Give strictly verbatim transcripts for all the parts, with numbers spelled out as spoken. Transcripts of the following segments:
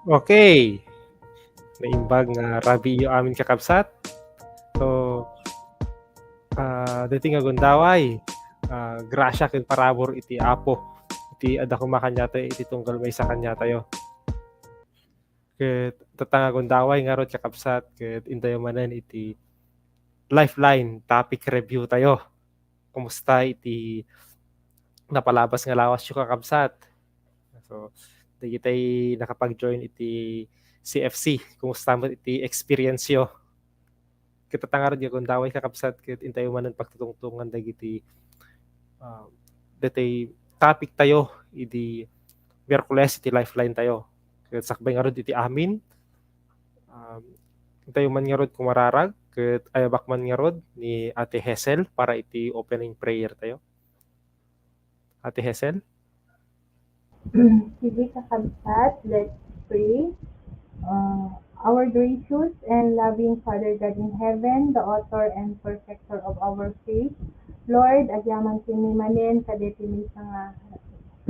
Okay. Naimbag nga rabiiyo amin, kakabsat. So, ah, daytoy nga gundaway, ah, grasia ken parabur iti Apo, iti adda koma kaniatayo, iti tunggal maysa kaniatayo. Ket tatta nga gundaway ngarud, kakabsat, ket intayo manen iti Lifeline topic review tayo. Kumusta iti napalabas nga lawasyo, kakabsat? So, dagitay nakapag-join iti C F C, kumusta met iti experience yo? Ket tatta ngarud nga gundaway, kakabsat, ket intayo manen pagtutungtungan dagiti, ah, daytay topic tayo idi Miyerkules iti Lifeline tayo. Ket sakbay ngarud iti amin, um, intayo man ngarud kumararag, ket ayabak man ngarud ni Ate Hazel para iti opening prayer tayo. Ate Hazel? Sige, kakabsat, let's pray. Uh, our gracious and loving Father God in heaven, the author and perfecter of our faith, Lord, agyaman kami manen kadeti maysa nga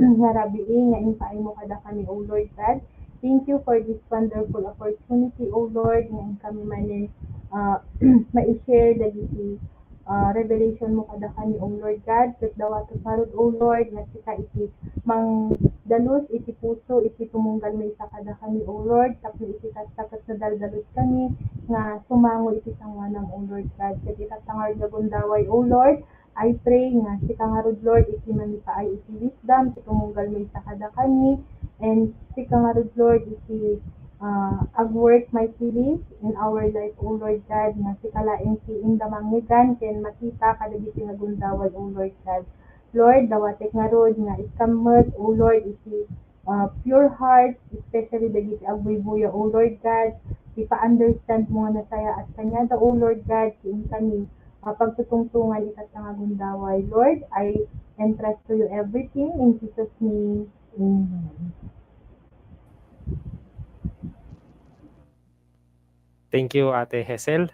nga rabii nga impaaymo kadakami, O Lord God. Thank you for this wonderful opportunity, O Lord, nga inkami manen, ah, ma-share dagiti, ah, revelation mo kadakami, O Lord God. Ket dawatek ngarud, O Lord, nga sika iti mangdalus iti puso, iti tumunggal maysa kadakami, O Lord, tapno iti kasta ket nadaldaluskami nga sumango iti sangoanam, O Lord God. Ket itatta ngarud nga gundaway, O Lord, I pray nga sika ngarud, Lord, iti mangipaay iti wisdom ti tumunggal maysa kadakami, and sika ngarud, Lord, iti, ah, agwork mightily in our life, O Lord God, nga sika laeng ti inda mangngegan ken makita kadagiti nga gundaway, O Lord God. Lord, dawatek ngarud nga iskam met, O Lord, iti ah, pure heart, especially dagiti agbuybuya, O Lord God, ti pa-understand mo nga nasayaat kaniada, O Lord God, ti inkami, ah, pagtutungtungan itatta nga gundaway. Lord, I entrust to you everything in Jesus' name. Amen. Thank you, Ate Hazel.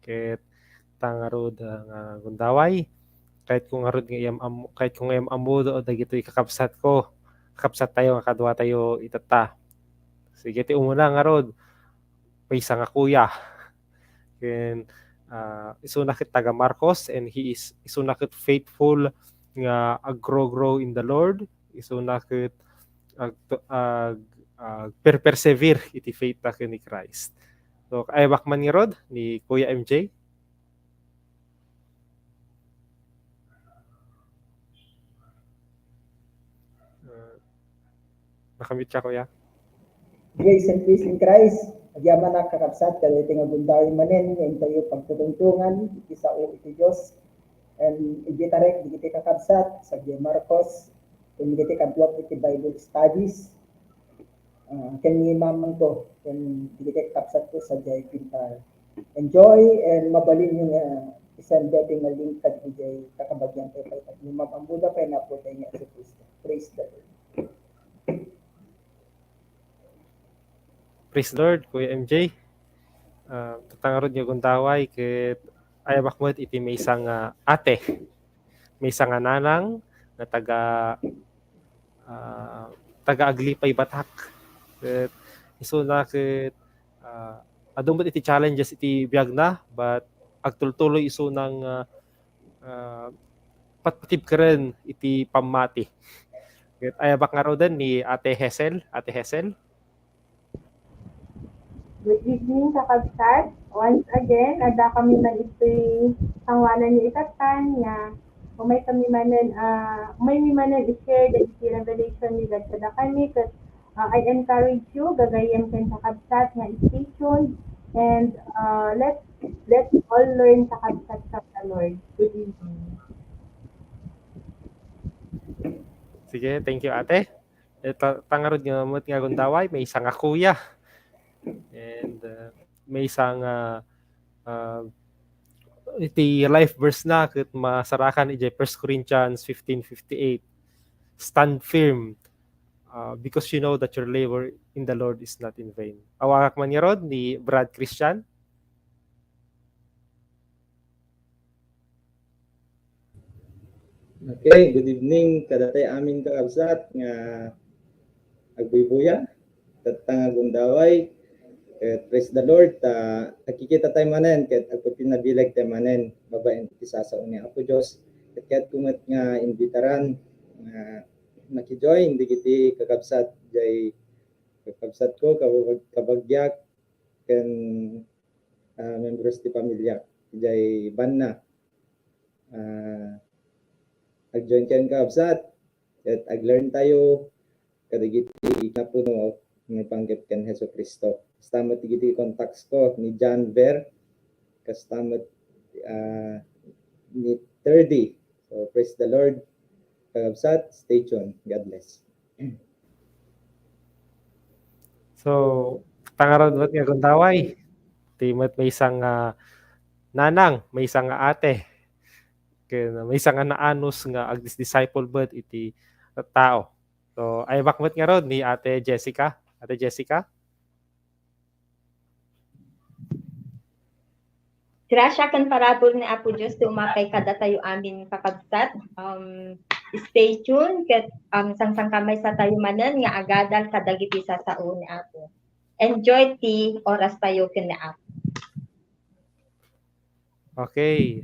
Ket ta ngarud, ah, nga gundaway, kayatko ngarud nga iyam-, am-, kayatko nga iyam-ammoda dagitoy kakabsatko, kakabsat tayo nga kadua tayo itatta. Sige, ti umuna ngarud, maysa nga kuya. Ken, ah, isuna ket taga Marcos, and he is, isuna ket faithful nga aggrow-grow in the Lord. Isuna ket ag-, ag-, agperpersevere iti faith ta ken ni Christ. So, ayabak man ngarud ni Kuya M J. Uh, nakamute siya, Kuya. Grace and peace in Christ. Agyamanak, kakabsat, kadagiti nga gundaway manen nga intayo pagtutungtungan iti sao iti Dios. And iditarek dagiti kakabsat, sadiay Marcos, ken dagiti kadua iti Bible studies, ah, ken ni mamangko, ken dagiti kakabsatko sadiay Pintar. Enjoy and mabalinyo nga isenda ti nga link kadagiti kakabagian tayo pay, ni mam-ammoda pay napo tayo nga Jesu Cristo. Praise the Lord. Praise the Lord, Kuya M J. Ah, tatta ngarud nga gundaway, ket ayabak met iti maysa nga ate, maysa nga nanang nga taga, ah, taga Aglipay, Batak. Ket isuna ket, ah, adu met iti challenges iti biagna, but agtultuloy isuna nga, ah, patpatibkeren iti pammati. Ket ayabak ngaruden ni Ate Hazel. Ate Hazel? Good evening, kakabsat. Once again, adda kami man iti sangoananyo itatta nga umay kami manen, ah, umay mi manen i-share dagiti revelation ni God kadakami, ket, ah, I encourage you, gagayyem ken kakabsat, nga stay tuned and, ah, let, let's all learn, kakabsat, from the Lord. Good evening. Sige, thank you, ate. Eh, ta-, ta ngarud nga met nga gundaway, maysa nga kuya. And, uh, maysa nga, uh, iti life verse na ket masarakan idiay First Corinthians fifteen fifty-eight. "Stand firm, uh, because you know that your labor in the Lord is not in vain." Awagak man ngarud ni Brad Christian. Okay, good evening kadatayo amin, kakabsat, nga agbuybuya. tatta nga gundaway. Ket praise the Lord, ta nakikita tayo manen, ket agpapinabileg tayo manen, babaen iti sasao ni Apo Dios. Ket kayatko met nga imbitaran nga makijoin dagiti kakabsat, jay kakabsat ko, kabag-, kabagiak, ken, ah, membros ti pamiliak, jay banna. Ah, agjoin kayon, kakabsat, ket aglearn tayo kadagiti napuno nga panggep ken Jesu-Cristo. Kasta met dagiti contacts ko ni John Ver, kasta met, ah, ni Terdy. So, praise the Lord. Kakabsat, stay tuned. God bless. So, tangarod met nga gundaway. Ti met maysa nga nanang, maysa nga ate, ken maysa nga naanus nga agdis-disciple met iti tao. So, ayabak met ngarud ni Ate Jessica. Ate Jessica? Gracia ken parabur ni Apo Dios ti umapay kadatayo amin, kakabsat. Um, stay tuned ket, um, sangsangkamaysa tayo manen nga agadal kadagiti sasao ni Apo. Enjoy ti oras tayo ken ni Apo. Okay.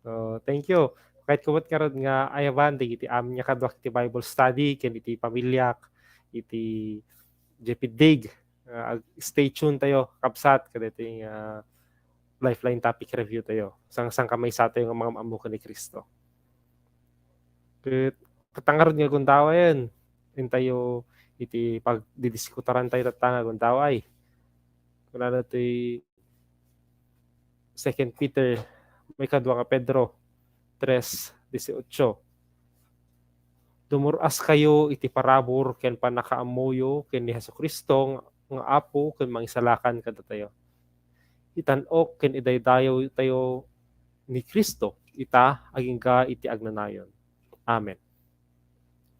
So, thank you. Kayatko met ngarud nga ayaban dagiti amin nga kaduak iti Bible study ken iti pamiliak, iti J P Dig. Ah, ag-, stay tuned tayo, kabsat, kadaytoy nga Lifeline topic review tayo. Sangsangkamaysa tayo nga mangamammo ken ni Cristo. Ket, ket tangarud nga gundaway, intayo iti pagdidiskutaran tayo tatta nga gundaway. Kunana ti Second Peter, maikadua nga Pedro tres dieciocho. Dumur-askayo iti parabur ken pannakaammoyo ken ni Jesu-Cristo nga Apo ken Mangisalakan kadatayo. Itan-ok ken idaydayaw tayo ni Cristo, ita agingga iti agnanayon. Amen.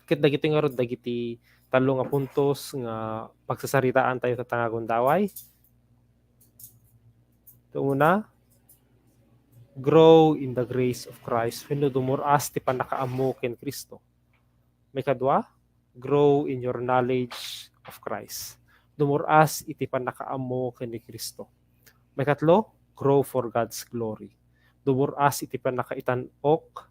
Ket dagiti ngarud dagiti tallo nga puntos nga pagsasaritaan tayo tatta nga gundaway. Iti una, grow in the grace of Christ wenno dumur-as ti pannakaammo ken Cristo. Maikadua, grow in your knowledge of Christ. Dumur-as iti pannakaammo ken ni Cristo. Maikatlo, grow for God's glory. Dumur-as iti pannakaitan-ok,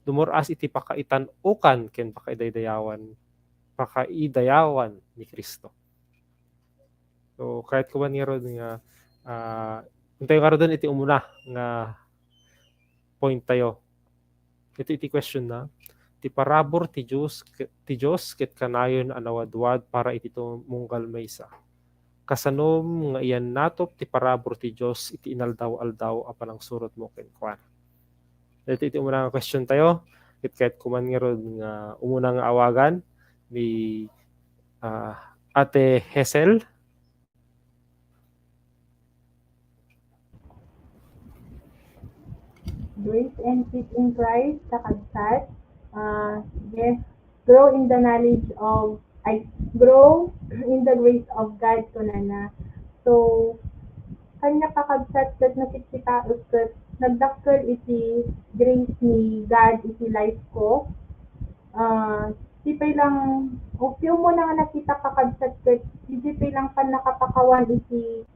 dumur-as iti pakaitan-okan ken pakaidaydayawan, pakaidayawan ni Cristo. So, kayatko man ngarud nga, ah, intayo ngaruden iti umuna nga point tayo. Iti, iti question na, ti parabur ti Dios, ti Dios ket kanayon a nawadwad para iti tumunggal maysa. Kasanom nga iyannatop ti parabur ti Dios iti inaldaw-aldaw a panangsurotmo kenkuana? Iti, iti umuna nga question tayo, ket kayatko man ngarud nga umuna nga awagan ni, ah, Ate Hazel. Grace and peace in Christ, kakabsat. Ah, yes, grow in the knowledge of, ay, grow in the grace of God, kunana. So, kaniak, kakabsat, ket nakitkitak ket nagdakkel iti grace ni God iti life ko. Ah, ti pay lang, o, ti umuna nga nakitak, kakabsat, ket diay pay lang pannakapakawan iti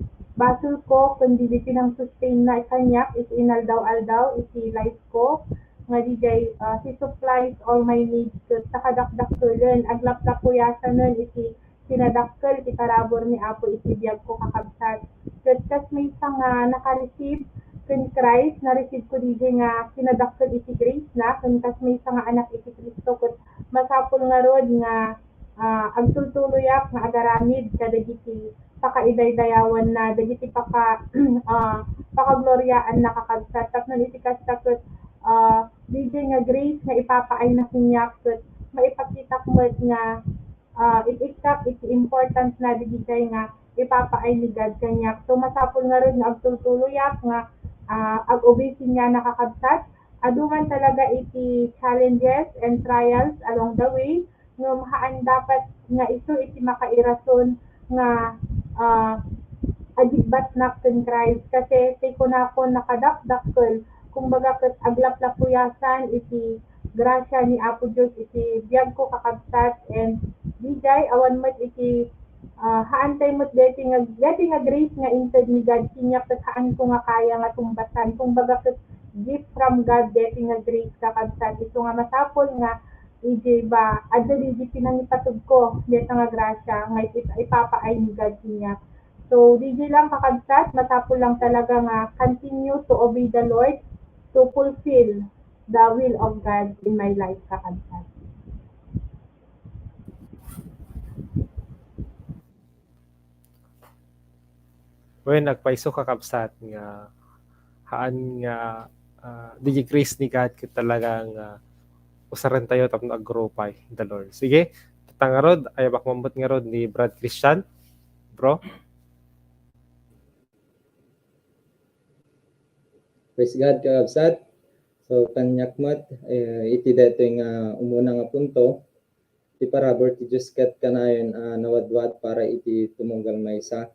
basolko ken diay pay lang sustain na kaniak iti inaldaw-aldaw iti life ko, nga diay, ah, she supplies all my needs ket ta kadakdakkelen, aglaplapuyasanen iti kinadakkel ti parabur ni Apo iti biagko, kakabsat. Ket kas maysa nga naka-receive ken Christ, na-receive ko diay nga kinadakkel iti grace na, ken kas maysa nga anak iti Cristo, ket masapul ngarud nga, ah, agtultuloyak nga agaramid kadagiti pakaidaydayawanna, dagiti paka-, ah, pakagloriaanna, kakabsat. Tapno iti kasta ket, ah, diay nga grace nga ipapaayna kaniak ket maipakitak met nga ah, it-ikkak iti importance na diay nga ipapaay ni God kaniak. So, masapul ngarud nga agtultuloyak nga, ah, ag-obey kaniana, kakabsat. Adu man talaga iti challenges and trials along the way, ngem haan dapat nga isu iti makairason nga, ah, agibbatnak ken Christ. Kasi ti kunakon, nakadakdakkel, kumbaga, ket aglaplapuyasan iti grasia ni Apo Dios iti biagko, kakabsat, and diay awan met iti, Ah, haan tayo met deti nga, deti nga grace nga inted ni God kaniak, ket haanko nga kaya nga tumbasan. Kumbaga, ket gift from God deti nga grace, kakabsat. Isu nga masapul nga, ije ba, adda didi pinangipateg ko, deta nga grasya, nga ip-, ipapaay ni God kaniak. So, didi lang, kakabsat, masapul lang talaga nga continue to obey the Lord, to fulfill the will of God in my life, kakabsat. Wen, agpayso, kakabsat, nga haan nga, ah, didi grace ni God ket talaga nga usaren tayo tapno ag-grow pay in the Lord. Sige, tatta ngarud, ayabak mammet ngarud ni Brad Christian, bro. Praise God, kakabsat. So, kaniak met, eh, iti daytoy nga umuna nga punto, ti parabur ti Dios ket kanayon a nawadwad para iti tumunggal maysa.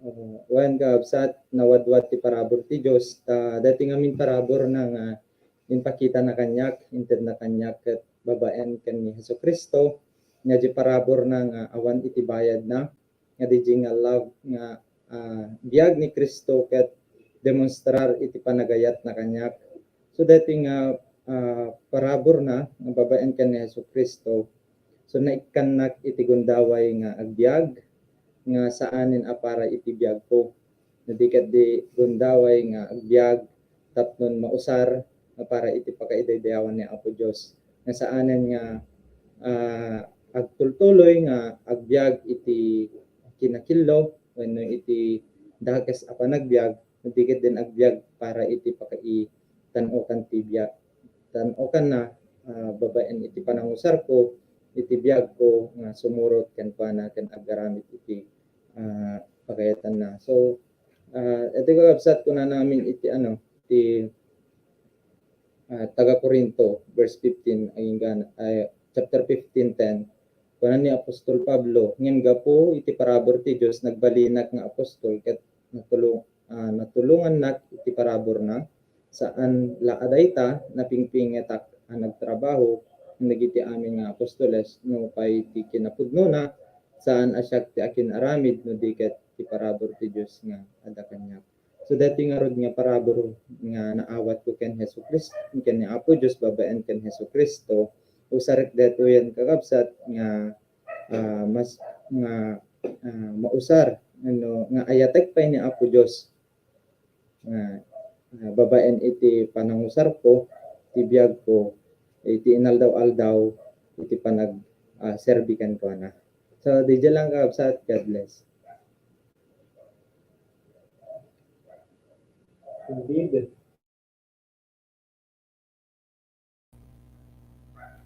Uh, wen, kakabsat, nawadwad ti parabur ti Dios, ta daytoy ngamin parabur na nga impakitana kaniak, intedna kaniak ket babaen ken ni Jesu-Cristo, nga di parabur na nga awan iti bayadna, nga didi nga love nga, ah, biag ni Cristo ket demonstrar iti panagayatna kaniak. So, daytoy nga, ah, paraburna nga babaen ken ni Jesu-Cristo, so, naikkannak iti gundaway nga agbiag nga saanen a para iti biagko. No di ket di gundaway nga agbiag tapnon mausar nga para iti pakaidaydayawan ni Apo Dios. Nga saanen nga, ah, agtultuloy nga agbiag iti kinakillo wenno iti dakes a panagbiag, no di ket din agbiag para iti pakaitan-okan ti biag, tan-okanna, ah, babaen iti panangusarko, iti biagko nga sumurot kenkuana ken agaramid iti, ah, pagayatanna. So, ah, iti kakabsat, kunana ngamin iti, ano, ti, ah, taga Corinto, verse fifteen, aginggan, ay, chapter fifteen ten. Kuna ni Apostol Pablo, "Ngem gapu iti parabur ti Dios, nagbalinak nga apostol ket natulong, ah, natulongannak iti paraburna. Saan la a dayta, napingpingetak a nagtrabaho ken dagiti amin nga apostoles, no pay ti kinapudnona, saan a siak ti akin-aramid no di ket ti parabur ti Dios nga adda kaniak." So, daytoy ngarud nga parabur nga naawatko ken Jesu-Cristo, ken ni Apo Dios babaen ken Jesu-Cristo, usarek daytoyen, kakabsat, nga, ah, mas, nga, ah, mausar, ano, nga ayatek pay ni Apo Dios nga, ah, babaen iti panangusarko, ti biagko, iti inaldaw-aldaw, iti panag, ah, serbi kenkuana. So, daydiay lang, kakabsat. God bless. Indeed.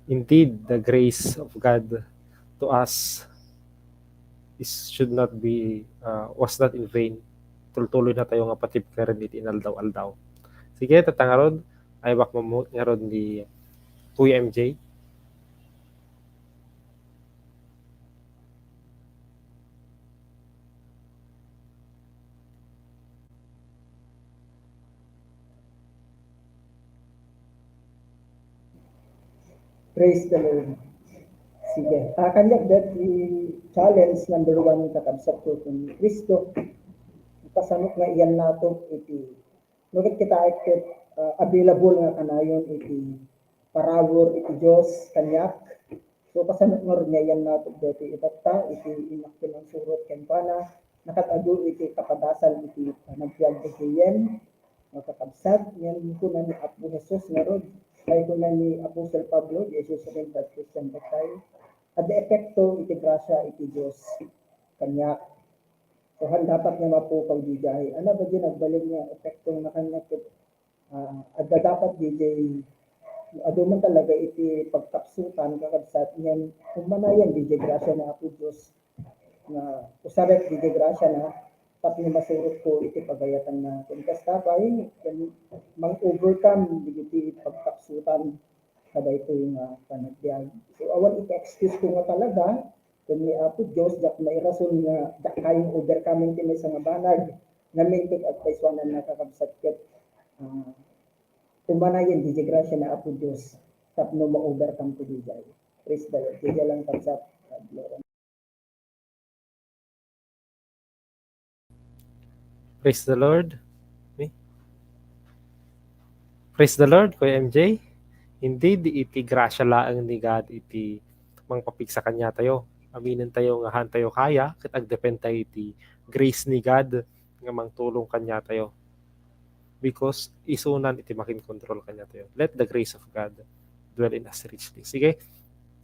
Indeed, the grace of God to us is, should not be, uh, was not in vain. Tultuloy na tayo nga patibkaren iti inaldaw-aldaw. Sige, tatta ngarud, ayabak mammet ngarud ni Kuya M J. Praise the Lord. Sige. Ah, kaniak dayta ti challenge number one, kakabsatko ken Cristo. Kasano nga iyannato iti, no ket kitaek ket, ah, available nga kanayon iti parabur iti Dios kaniak. So, kasano ngarud nga iyannato dayta itatta iti innak pinangsurot kenkuana, nakad-adu iti kapadasal iti panagbiag daydiayen, nga kakabsat, ngem kuna ni Apo Jesus ngarud, ay kuna ni Apostle Pablo, Jesus rin, Christian tayo, adda epekto iti grasya iti Dios kaniak. So, han dapat nga mapukaw diay. Ano ba diay nagbalin nga epekto na kaniak? Ah, adda dapat diay, adu man talaga iti pagkapsutan, kakabsat, ngem ummanayen diay grasya ni Apo Dios nga usarek diay grasya na tapno masurotko iti pagayatanna. Ken kasta pay, ken mang-overcome dagiti pagkapsutan kadaytoy nga panagbiag. So, awan iti excuse ko nga talaga, ken ni Apo Dios, diak mairason nga dakayong overcoming ti maysa nga banag, ngamin ket agpaysuanan nga kakabsat ket, ah, ummanayen diay grasya ni Apo Dios tapno ma-overcome ko diay. Praise the Lord. Diay lang, kabsat. God bless. Praise the Lord. Ni? Praise the Lord, Kuya M J. Indeed, iti grasya laeng ni God iti mangpapigsa kaniatayo. Aminen tayo nga haan tayo kaya, ket agdepend tayo iti grace ni God nga mangtulong kaniatayo. Because isunan iti makin-control kaniatayo. Let the grace of God dwell in us richly. Sige,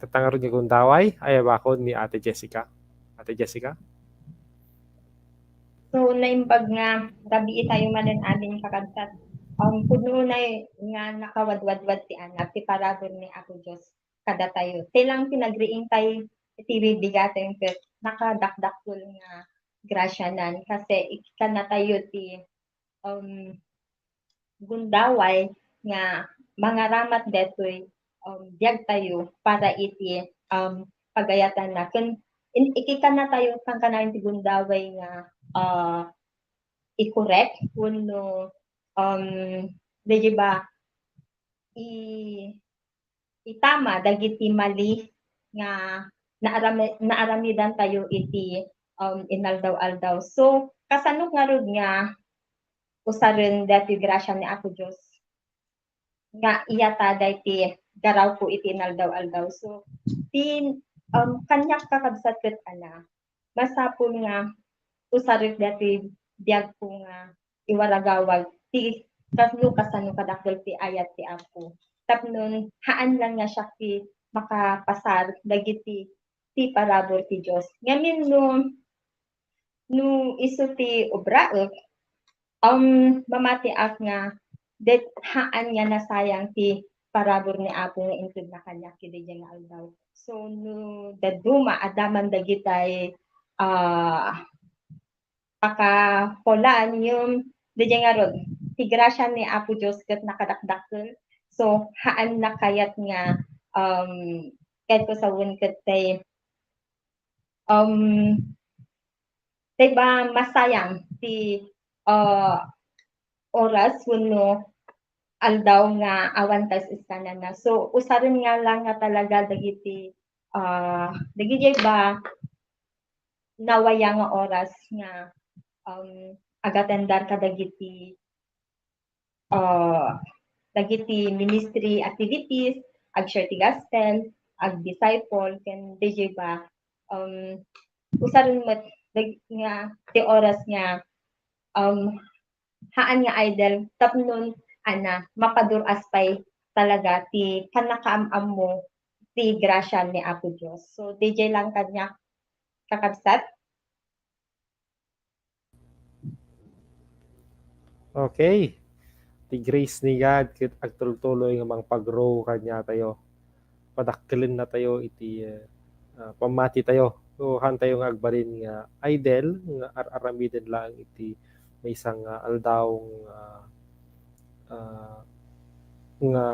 tatta ngarud nga gundaway, ay abakon ni Ate Jessica. Ate Jessica? So, naimbag nga rabii tayo manen amin, kakabsat. Um, pudno unay nga nakawadwadwad ti anak, ti parabur ni Apo Dios kadatayo. Ti lang pinagriing tayo iti bibigaten ket nakadakdakkel nga grasyanan. Kasi ikkanna tayo ti, um, gundaway nga mangaramat detoy, um, biag tayo para iti, um, pagayatanna. Ken in-, ikkanna tayo kankanayon ti gundaway nga, ah, i-correct wenno, um, dagiti ba, i-, itama dagiti mali nga naarami-, naaramidan tayo iti, um, inaldaw-aldaw. So, kasano ngarud nga usaren dati grasya ni Apo Dios nga iyatada iti garawko iti inaldaw-aldaw? So, ti, um, kaniak, kakabsat ket ana, masapul nga usarek dati biagko nga iwaragawag ti kasno kasano kadakkel ti ayat ti Apo. Tapno haan lang nga siak ti makapasar dagiti ti parabur ti Dios. Ngamin no, no isu ti obraek, um, mamatiak nga det haan nga nasayang ti parabur ni Apo nga intedna kaniak iti daydiay nga aldaw. So, no dadduma, adda man dagitay, ah, pakapulan, ngem daydiay ngarud, ti grasya ni Apo Dios ket nakadakdakkel. So, haan na kayat nga, um, kayatko sawen ket tay, um, tay ba masayang ti, ah, oras wenno aldaw nga awan ta is-iskanana. So, usaren nga lang nga talaga dagiti, ah, dagiti ba nawaya nga oras nga, um, agatendar kadagiti, ah, dagiti ministry activities, ag-share ti gospel, ag-disciple, ken daydiay ba, um, usaren met dag-, nga ti oras nga, um, haan nga idle tapno ana, mapadur-as pay talaga ti pannakaam-ammo ti grasya ni Apo Dios. So, daydiay lang kaniak, kakabsat. Okay. Ti grace ni God ket agtultuloy nga mangpag-grow kaniatayo. Padakkelennatayo iti, ah, ah, pammatitayo. So, haantayo nga agbalin nga idle, nga ar-aramiden laeng iti maysa nga aldaw nga, ah, nga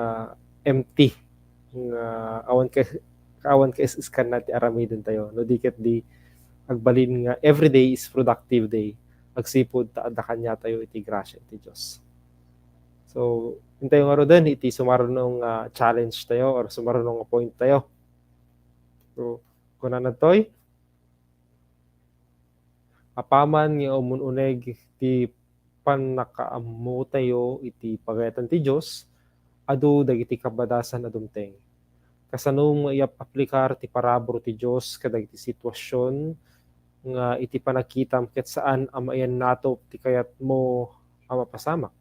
empty, nga awan ka, awan ka is-iskanna ti aramidentayo. No di ket di agbalin nga every day is productive day, agsipud ta adda kaniatayo iti grasya iti Dios. So, intayo ngaruden iti sumaruno nga challenge tayo or sumaruno nga point tayo. So, kunana toy, apaman nga umun-uneg ti pannakaammotayo iti pagayatan ti Dios, adu dagiti kabadasan a dumteng. Kasano nga iap-aplikar ti parabur ti Dios kadagiti situasion nga iti panagkitam ket saan a maiyannatup ti kayatmo a mapasamak?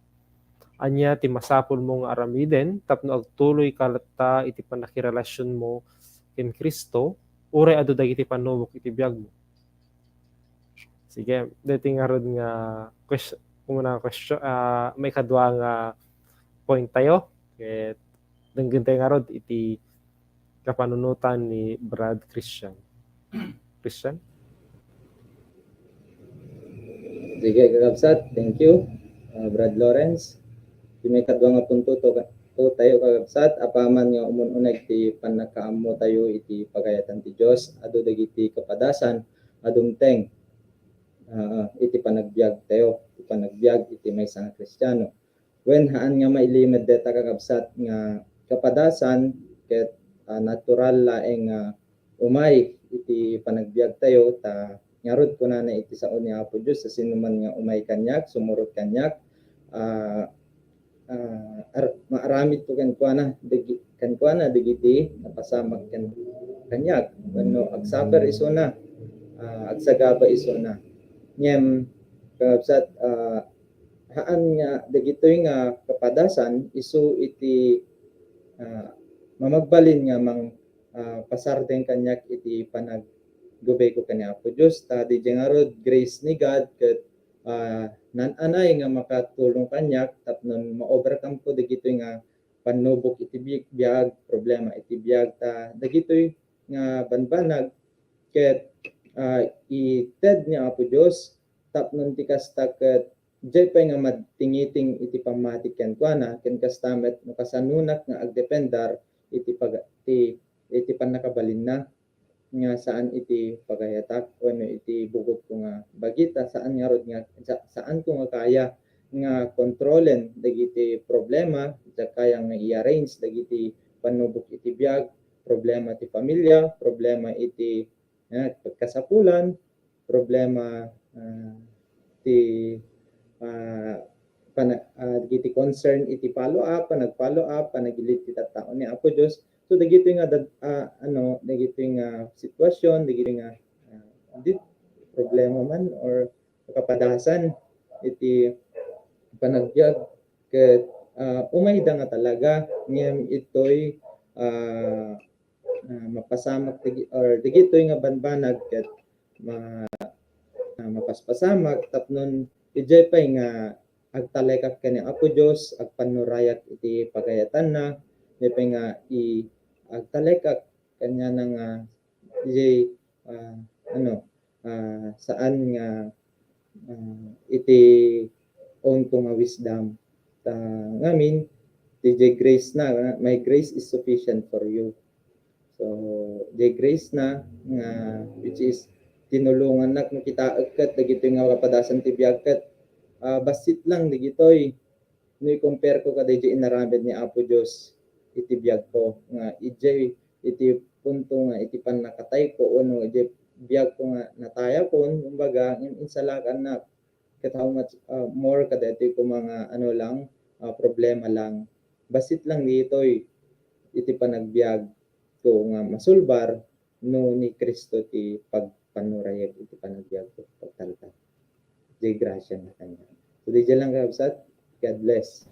Ania ti masapulmo nga aramiden tapno agtuloyka latta iti pannakirelasionmo ken Cristo, uray adu dagiti pannubok iti biagmo? Sige, daytoy ngarud nga ques-, umuna nga question, ah, maikadua nga point tayo. Ket denggentayo ngarud iti kapanunotan ni Brad Christian. Christian? Sige, kakabsat. Thank you, uh, Brad Lawrence. Ti maikadua nga punto to, to tayo, kakabsat, apaman nga umun-uneg ti pannakaammotayo iti pagayatan ti Dios, adu dagiti kapadasan a dumteng, uh, iti panagbiag tayo, iti panagbiag iti maysa nga Kristiano. Wen, haan nga mailimed deta, kakabsat, nga kapadasan ket, ah, natural laeng nga umay iti panagbiag tayo ta Ngarud, kunana iti sao ni Apo Dios, "Siasinoman nga umay kaniak, sumurot kaniak, ah, ah, ar-, maaramidko kenkuana, dagi-, kenkuana dagiti napasamak ken-, kaniak, wenno agsuffer isuna, ah, agsagaba isuna." Ngem, kakabsat, ah, haan nga dagitoy nga kapadasan isu iti, ah, mamagbalin nga mang-, ah, pasardeng kaniak iti panaggubayko ken ni Apo Dios. Ta diay ngarud, grace ni God ket, ah, naan-anay nga makatulong kaniak tapno ma-overcome ko dagitoy nga pannubok iti bi-, biag, problema iti biag. Ta dagitoy nga banbanag ket, ah, ited ni Apo Dios tapno ti kasta ket diay pay nga madtingiting iti pammati kenkuana, ken kasta met no kasanonak nga agdependar iti paga-, ti, iti pannakabalinna, nga saan iti pagayatak wenno iti bugotko nga bagi, ta saan ngarud nga, sa-, saanko nga kaya nga kontrolen dagiti problema, diak kaya nga i-arrange dagiti pannubok iti biag, problema ti familia, problema iti, eh, pagkasapulan, problema, ah, ti, ah, pana-, ah, dagiti concern iti follow up, panag-follow up, panagilid ti tattao ni Apo Dios. So, dagitoy nga dad-, ah, ano, dagitoy nga sitwasyon, dagitoy nga, ah, di-, problema man or kapadasan iti panagbiag ket, ah, umayda nga talaga ngem itoy, ah, ah, mapasamak dagi-, or dagitoy nga banbanag ket ma-, ah, mapaspasamak tapno idiay pay nga agtalekak ken ni Apo Dios, agpannurayak iti pagayatanna, idiay pay nga i-, agtalekak kaniana nga idiay, ah, ano, ah, saan nga, ah, iti own ko nga wisdom. Ta, ngamin, ti diay grace na, "My grace is sufficient for you." So, diay grace na nga, which is, tinulongannak makitaek ket dagitoy nga kapadasan ti biag ket, ah, bassit lang dagitoy no i-compare ko kadaydi inaramid ni Apo Dios iti biagko, nga idiay iti punto nga iti pannakatayko wenno iti biagko nga natayakon, kumbaga, in-, insalakannak. Ket how much, ah, more kadaytoy koma nga ano lang, ah, problema lang. Bassit lang ditoy iti panagbiag ko nga masulbar no ni Cristo ti pagpannurayag iti panagbiag ko, pagtalkan. Diay grasya na kaniak. So, diay lang, kakabsat. God bless.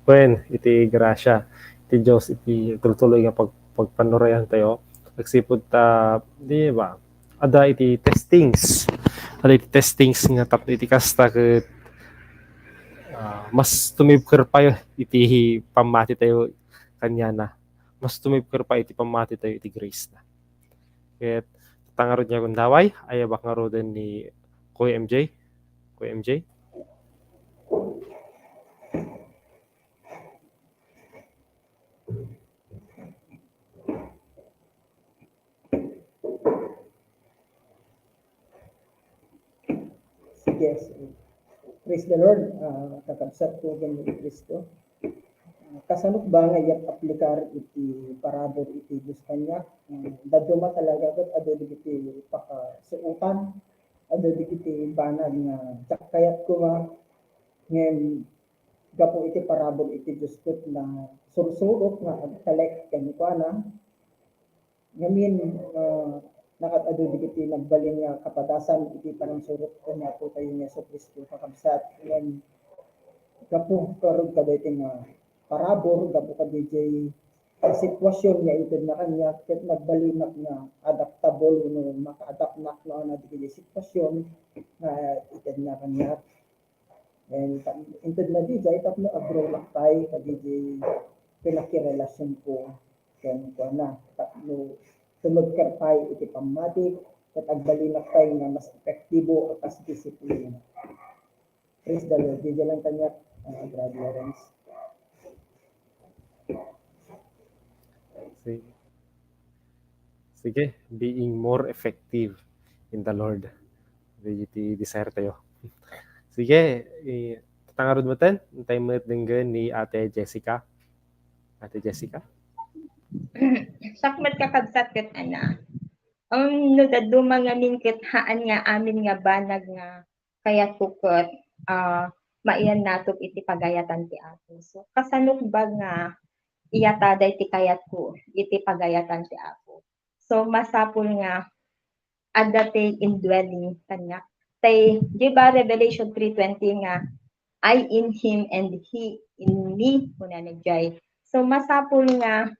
Wen, iti grasya ti Dios, iti tultuloy nga pag-, pagpannurayan tayo, agsipud ta, di ba, ada iti testings. Ada iti testings nga tapno iti kasta ket, ah, mas tumibker pa iti pammati tayo kaniana. Mas tumibker pa iti pammati tayo iti grace na. Ket tatta ngarud nga gundaway, ayabak ngaruden ni Kuya M J. Kuya M J? Sige, sige. Praise the Lord, ah, kakabsat ko ken ni Cristo. Ah, kasano ba nga iyaaplikar iti parabur iti Dios kaniak? Ah, dadduma talaga ket adu dagiti pakasuotan, adu dagiti banag nga diak kayat koma, ngem gapu iti parabur iti Dios ket nasursurok nga agtalek kenkuana. Ngamin, ah, nakaad-adu dagiti nagbalin nga kapadasan iti panangsurot ken ni Apo tayo ni Jesu-Cristo, kakabsat. Ngem gapu ngarud kadaytoy nga parabur, gapu kadaydiay sitwasyon nga intedna kaniak, ket nagbalinak nga adaptable wenno maka-adaptnak no ania dagiti sitwasyon nga intedna kaniak. And ta-, intedna diay tapno agrownak pay kadaydiay pannakirelasionko kenkuana. Tapno tumibker pay iti pammati, ket agbalinak pay nga mas epektibo a kas disiplina. Praise the Lord. Diay lang kaniak, ah, Brad Lawrence. Sige. Sige, being more effective in the Lord. Iti desire tayo. Sige, i-, tatta ngarud metten, intay met denggen ni Ate Jessica. Ate Jessica? Siak met, kakabsat, ket ana, um, no dadduma ngamin ket haan nga amin nga banag nga kayatko ket, ah, maiyannatok iti pagayatan ti Apo. So, kasanokba nga iyataday ti kayatko iti pagayatan ti Apo? So, masapul nga adda ti indwelling kaniak. Tay, di ba, Revelation three twenty nga, "I in him and he in me," kunana jay. So, masapul nga,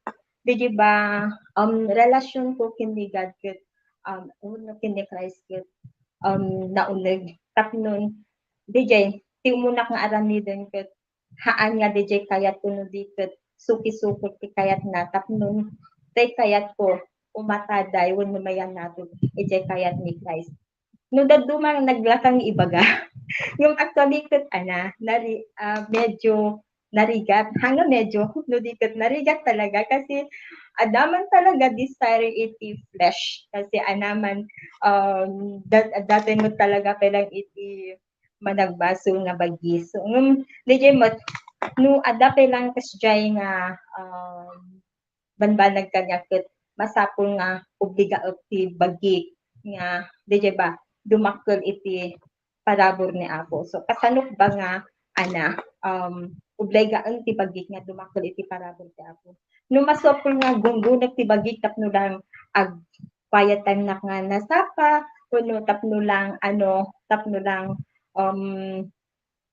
di, di ba, um, relasyon ko ken ni God ket, um, wenno ken ni Christ ket, um, nauneg. Tapnon, di jay, ti umunak nga aramiden ket haan nga di jay kayatko no di ket suki-suki ti kayatna tapnon tay kayatko umataday wenno maiyannatok idiay kayat ni Christ. No dadduma nga naglakang ibaga, ngem actually ket ana, nari-, ah, medyo narigat. Haan nga medyo, no di ket narigat talaga kasi adda man talaga desire iti flesh. Kasi anaman, um, dat-, dati met talaga pay lang iti managbasol nga bagis. So, ngem, di jay met, no adda pay lang kasjay nga, um, banbanag kaniak ket masapul nga obligaek ti bagik nga, di jay ba, dumakkel iti parabur ni Apo. So, kasanok ba nga, ana, um, obligaen ti bagik nga dumakkel iti parabur ti Apo? No masapul nga gunggunek ti bagik tapno lang ag-, quiet time nak nga nasapa, wenno tapno lang, ano, tapno lang, um,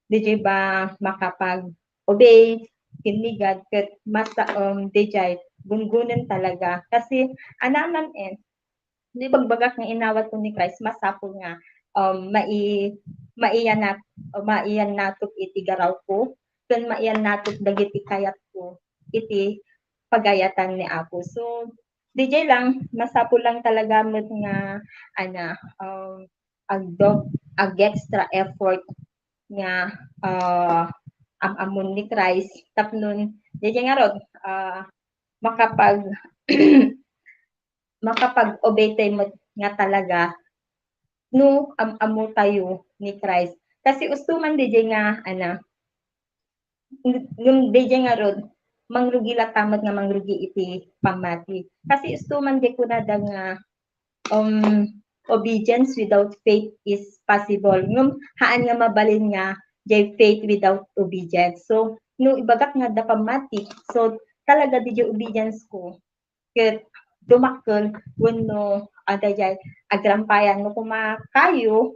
di jay ba makapag-obey ken ni God ket mas, um, di jay gunggonen talaga. Kasi anaman, eh, di bagbagak nga inawat ko ni Christ, masapul nga, um, mai-, maiyanak-, maiyannatok iti garawko ken maiyannatok dagiti kayatko iti pagayatan ni Apo. So, di jay lang, masapul lang talaga met nga, ana, um, agdog-, ag-extra effort nga, ah, am-ammon ni Christ tapnon, di jay ngarud, ah, makapag-, makapag-obey tayo met nga talaga no am-ammo tayo ni Christ. Kasi usto man di jay nga, ana, ngem di jay ngarud, mangrugi latta met nga mangrugi iti pammati. Kasi usto man di kunada nga, um, obedience without faith is possible. Ngem haan nga mabalin nga jay faith without obedience. So, no ibagak nga adda pammati, so talaga di jay obedience ko ket dumakkel wenno adda jay agrampayan no kuma kayo,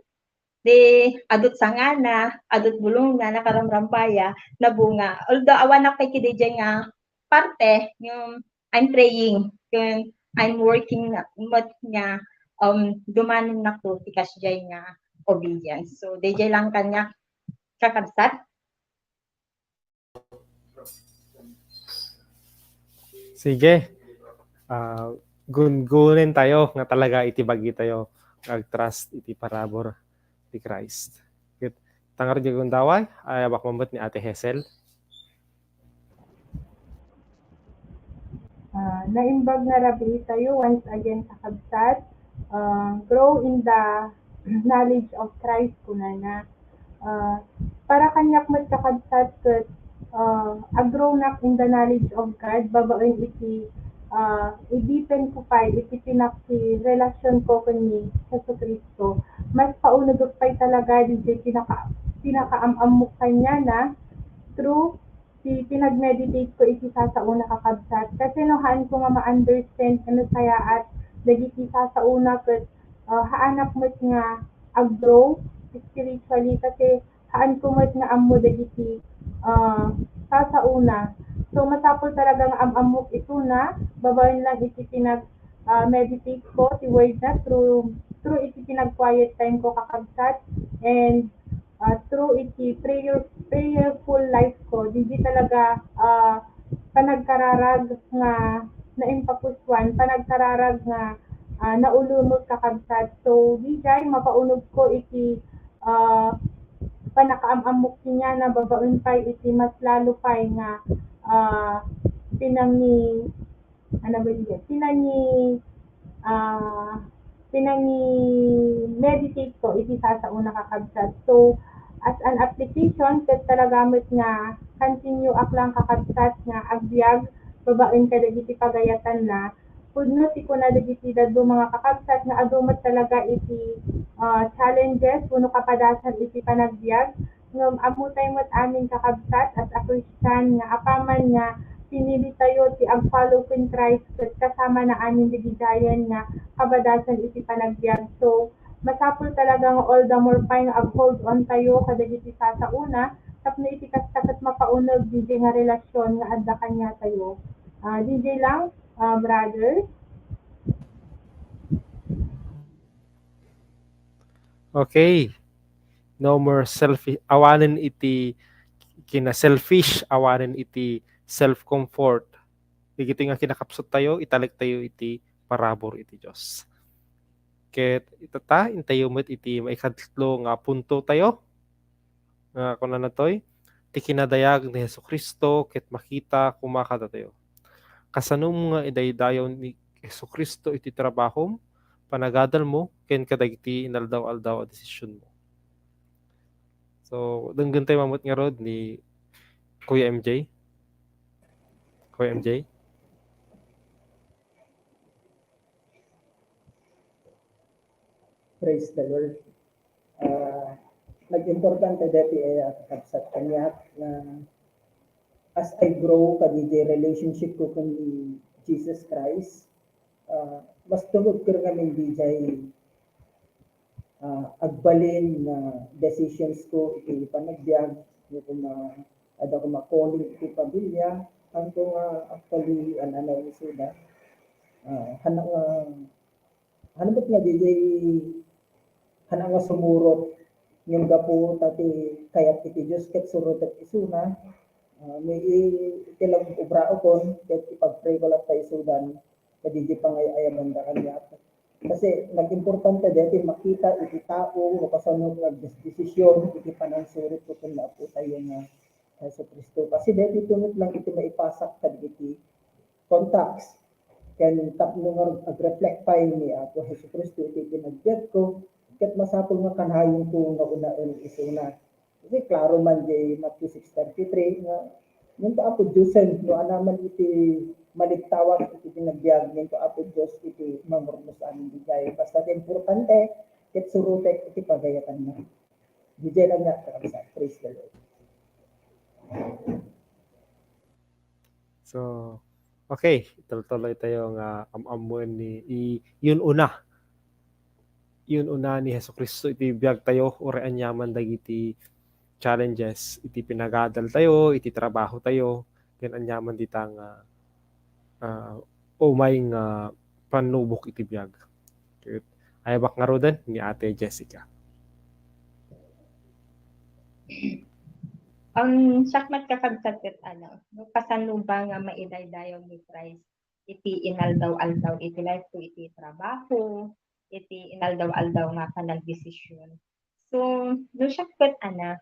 di adut sangana, adut bulongna, nakaramrampaya, nabunga. Although awanak pay kidi jay nga parte, ngem I'm praying, ken I'm working na, met nga, um, dumanonnakto ti kasjay nga obedience. So, di jay lang kaniak, kakabsat. Sige. Ah, gunggonen tayo nga talaga iti bagitayo nga ag-trust iti parabur ti Christ. Ket, ta ngarud, gundaway, ay, abak mamet ni Ate Hazel. Ah, naimbag nga rabii tayo once again, kakabsat. Ah, grow in the knowledge of Christ, kunana. Ah, para kaniak met, kakabsat, ket, ah, agrownak in the knowledge of God, babaen iti, ah, i-deepen ko pay iti pinak-, ti relasyon ko ken ni Jesu-Cristo. Mas paunegek pay talaga diay pinaka-, pinakaam-ammok kaniana through ti pinag-meditate ko iti sasaona, kakabsat. Kasi no haan ko nga ma-understand ken sayaat dagiti sasaona ket, ah, haanak met nga ag-grow spiritually kasi haan ko met nga ammo dagiti, ah, sasaona. So, masapul talaga nga am-ammok isuna, babaen lang iti pinag-, ah, meditate ko ti word na through, through iti pinag-quiet time ko, kakabsat. And ah, through iti prayer, prayerful life ko, didi talaga, ah, panagkararag nga naimpapusuan, panagkararag nga, ah, naulomek, kakabsat. So, dijay mapaunog ko iti, ah, panakaam-ammok kaniana babaen pay iti mas lalo pay nga, ah, pinangi-, ano ba diay? Pinangi-, ah, pinangi-meditate ko iti sasaona, kakabsat. So, as an application, ket talaga met nga continue ak lang, kakabsat, nga agbiag babaen kadagiti pagayatanna. Pudno ti kuna dagiti dadduma nga kakabsat nga adu met talaga iti, ah, challenges wenno kapadasan iti panagbiag. Ngem ammotay met amin, kakabsat, as a Christian, nga apaman nga pinilitayo ti ag-follow ken Christ, ket kasamana amin dagiti ayan nga kabadasan iti panagbiag. So, masapul talaga nga all the more pay nga ag-hold on tayo kadagiti sasaona tapno iti kasta ket mapauneg didiay nga relasyon nga adda kaniatayo. Ah, didiay lang, ah, brother. Okay. No more selfish. Awanen iti kina-selfish, awanen iti self-comfort. Dagitoy nga kinakabsat tayo, italek tayo iti parabur iti Dios. Ket itata, intayo met iti maikatlo nga punto tayo. Nga kunana toy, ti kinadayag ni Jesu-Cristo ket makita koma kadatayo. Kasano nga idaydayaw ni Jesu-Cristo iti trabahom, panagadalmo, ken kadagiti inaldaw-aldaw a desisionmo? So, denggen tayo mamut ngarud ni Kuya M J. Kuya M J? Praise the Lord. Ah, nagimportante deti, eh, kakabsat, kaniak nga as I grow kadagiti relationship ko ken Jesus Christ, ah, mas tumugker ngamin diay, ah, agbalin nga decisions ko iti panagbiag, no koma adda koma calling iti pamilya, tanto nga actually, an-, ano, isuda, ah, hana nga, hana met nga diay, hana nga sumurot, ngem gapu ta ti kayat iti Dios ket surotek isuna, ah, mi-, i-, iti obraokon, ket ipag-pray ko latta isudan, kadagiti pangay-ayabanda kaniak. Kasi nagimportante deti makita iti tao no kasano nga agdesisyon iti panangsuroto ken ni Apo tayo nga Jesu-Cristo. Kasi deti tunot lang iti maipasak kadagiti contacts ken tapno nga ag-reflect pay ni Apo Jesu-Cristo iti panagbiagko, ket masapul nga kanayonko nga unaen isuna. Kasi klaro man diay Matthew six thirty-three nga, "Ngem ta Apo Diosen, no anaman iti maligtawak iti panagbiag, ngem ta Apo Dios iti mangurnos amin diay." Basta ti importante, ket surotek iti pagayatanna. Diay lang nga, kakabsat. Praise the Lord. So, okay, itultuloy tayo nga am-ammoen ni i-, yun una. Yun una ni Jesu-Cristo iti biag tayo, uray aniaman dagiti challenges iti pinagadal tayo, iti trabaho tayo, ken aniaman dita nga, ah, umay nga pannubok iti biag. Ket ayabak ngaruden ni Ate Jessica. Ang sakmat kakabsat ket ano, no kasano ba nga maidaydayaw ni Christ iti inaldaw-aldaw iti life ko, iti trabaho, iti inaldaw-aldaw nga panagdesisyon. So, no siak ket ana,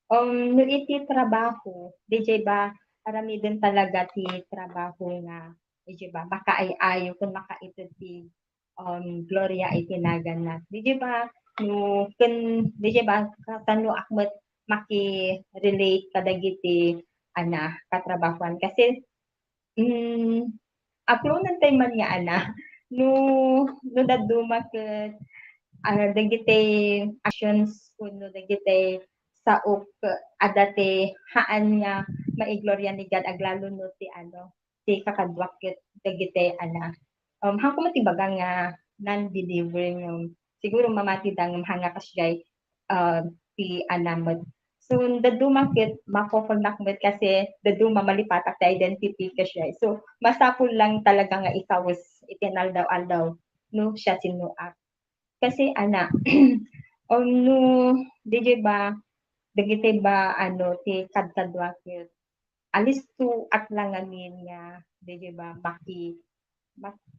um, no iti trabaho, diay ba aramiden talaga ti trabaho nga, diay ba, makaay-ayo ken makaited ti um, gloria iti naganna. Diay ba, no, ken, diay ba, kasano ak met maki-relate kadagiti, ana, katrabahoan. Kasi, mm, approve-en tayo man nga, ana, no, no dadduma ket, ah, dagiti actions wenno dagiti saok, adda ti haan nga maigloria ni God, aglalo no ti, ano, ti kakaduak ket dagiti, ana, um, haanko met ibaga nga non-believer, ngem siguro mamati da ngem haan nga kasdiay, ah, ti ana met. So, dadduma ket makokonak met kasi dadduma malipatak ti identity kasdiay. So, masapul lang talaga nga ikawes iti inaldaw-aldaw no siasinoak. Kasi ana, um, no, diay ba, dagiti ba, ano, ti kadkadua ket alistoak lang ngamin nga, diay ba, maki-, mak-,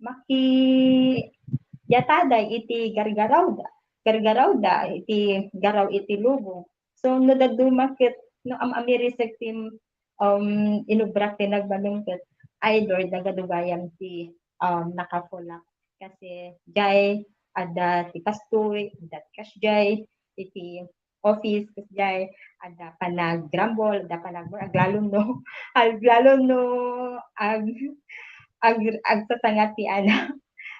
makiyataday iti gargarawda, gargarawda iti garaw iti lubong. So, no dadduma ket, no am-, amirisek ti, um, inubrak ti nagbalin ket, ay, Lord, nagadugayan ti, um, nakakulak. Kasi, diay, adda ti kastoy, adda ti kasdiay, iti office, kasjay, adda panag-grumble, adda panag-, aglalom no, aglalom no, ag-, ag-, agsasangat ti ana,